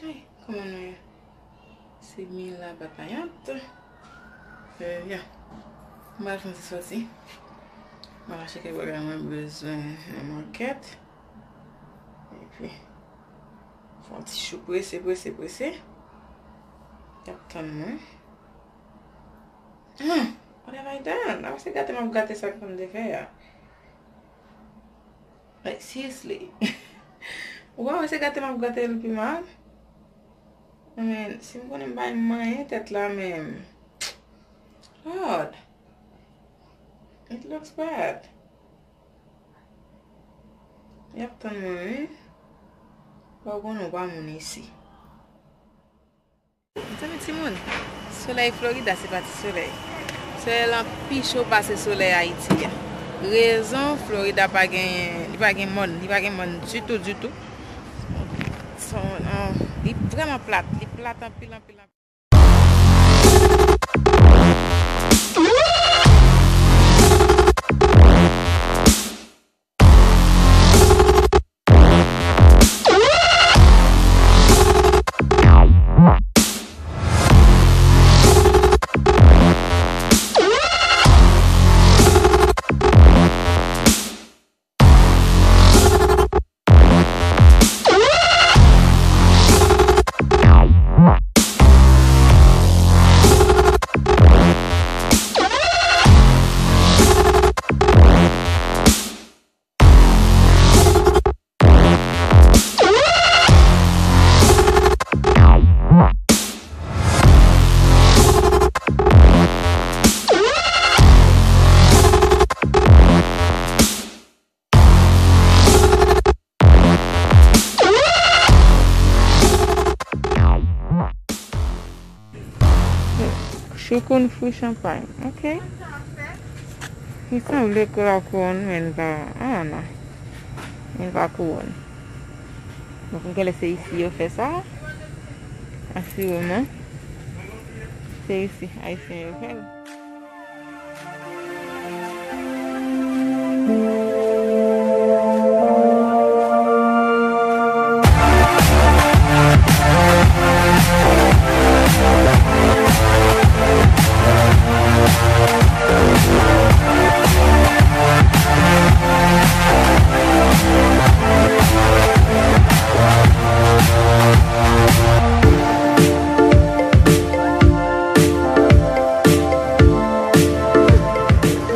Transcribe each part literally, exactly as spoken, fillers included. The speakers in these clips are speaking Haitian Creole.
Hey, kòman nou ye? Se Mila Batayant. Eh, ya. M pral fè yon ti sòti. M pral achte kèk bagay mwen bezwen nan makèt. Epi, fè yon ti chou prese, prese, prese. Y ap tann mwen. Ah, what have I done? Apa se gate m ap gate sa ke m te fè a? Like, seriously. Ou pa wè se gate m ap gate l pi mal? I mean, si m konnen m pa manyen tèt la menm. Lord. It looks bad. Y ap tann mwen, wi. Ou konnen ou pa moun isi. Mezanmi, timoun, solèy Florida se pa ti solèy. Solèy lan pi cho pase solèy Ayiti a. Rezon, Florida pa gen, li pa gen mòn, li pa gen mòn ditou, ditou. Son, an, li vrèman plat, li plat anpil, anpil, anpil. Choukoun fri chanpay. Ok. Li sanble ke lakouwòn, men li pa, ah non. Men li pa kouwòn. Donk, m kwè se isi yo fè sa. Asireman. Se isi, Ayisyen yo fè l.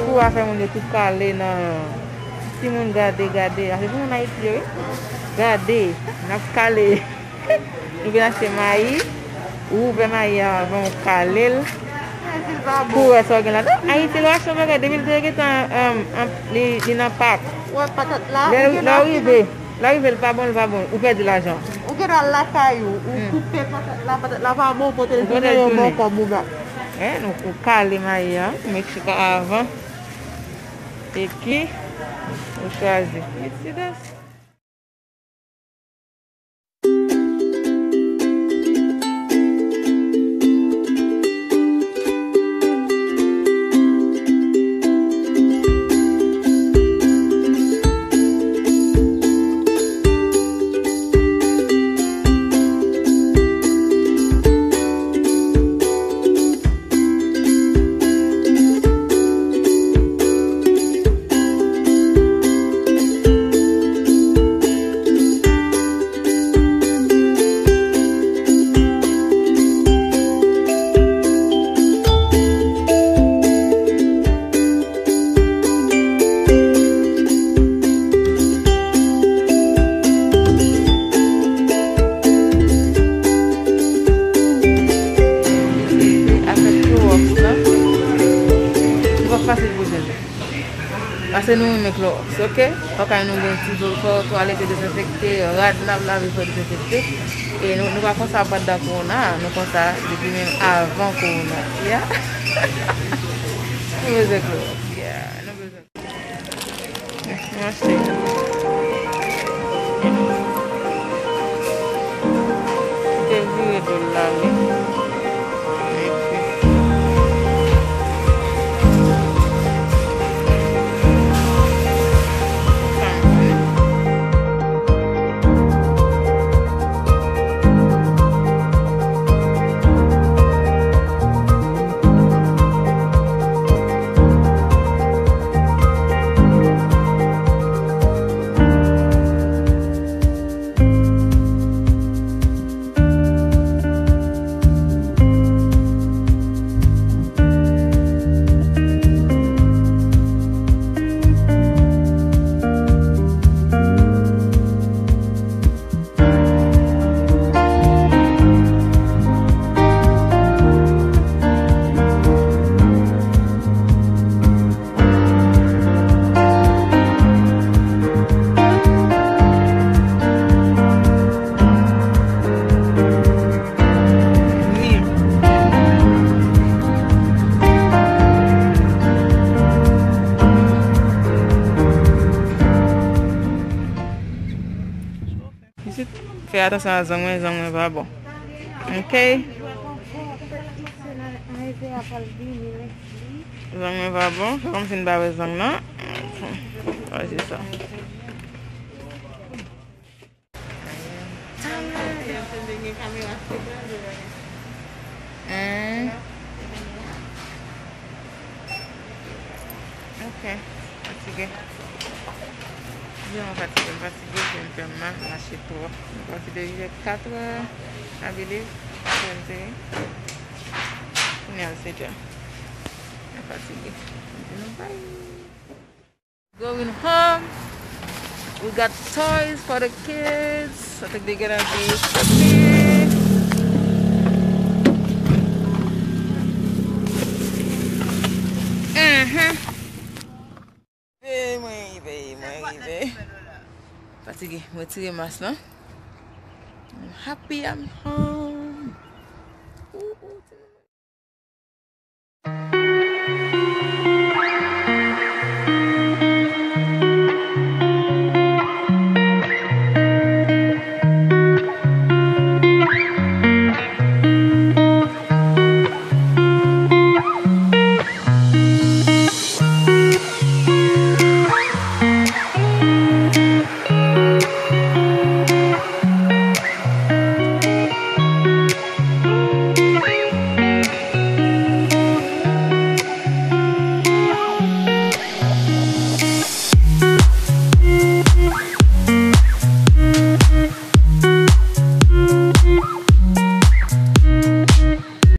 Kou a fè moun yo tout kale nan timoun, gade, gade. A se pou moun Ayiti yo, wi. Gade, n ap kale. Nou vin achte mayi. Ou ouvè mayi a avan ou kale l. Pou wè sa w gen ladan. Ayiti, lè w achte yon bagay, depi l te gentan, um, um, li, li nan pak. Wè patat la, lè, ou gen lè w rive, lè w rive, l pa bon, l pa bon. Ou pèdi lajan. Ou gen dwa al lakay ou, ou koupe patat la, patat la pa bon, ou pote l tounen, yo ba w kòb ou bak. Hein, nou, ou kale mayi a, ou met chika avan. Epi, ou chwazi. You see this? Afè klowòks lan, li pa fasil pou jwenn. Pase nou renmen klowòks, ok? Fò kay nou gen ti zo, fò twalete dezenfekte, rad n ap lave fò dezenfekte. E nou, nou pa konsa pandan kowona, nou konsa depi menm avan kowona. Ya. Nou bezwen klowòks, ya. Nou bezwen. Mwen achte. Te vire do l la, wi. Epi. Sa m konnen. Atansyon a zong mwen, zong mwen pa bon. Ok. Zong mwen pa bon. Se kòmsi n pa wè zong nan. Wè, se sa. Hmm. Ok. Fatige. Vrèman fatige. M fatige, je m fè mal, mache twòp. M pati depi lè katrè, I believe. Katrè m te ye. Kounye a l sèt è. M fatige. M di nou bye. Going home. We got toys for the kids. I think they're gonna be happy. Mhm. Hey, mwen rive, mwen rive. Fatige, mwen retire mas lan. I'm happy I'm home.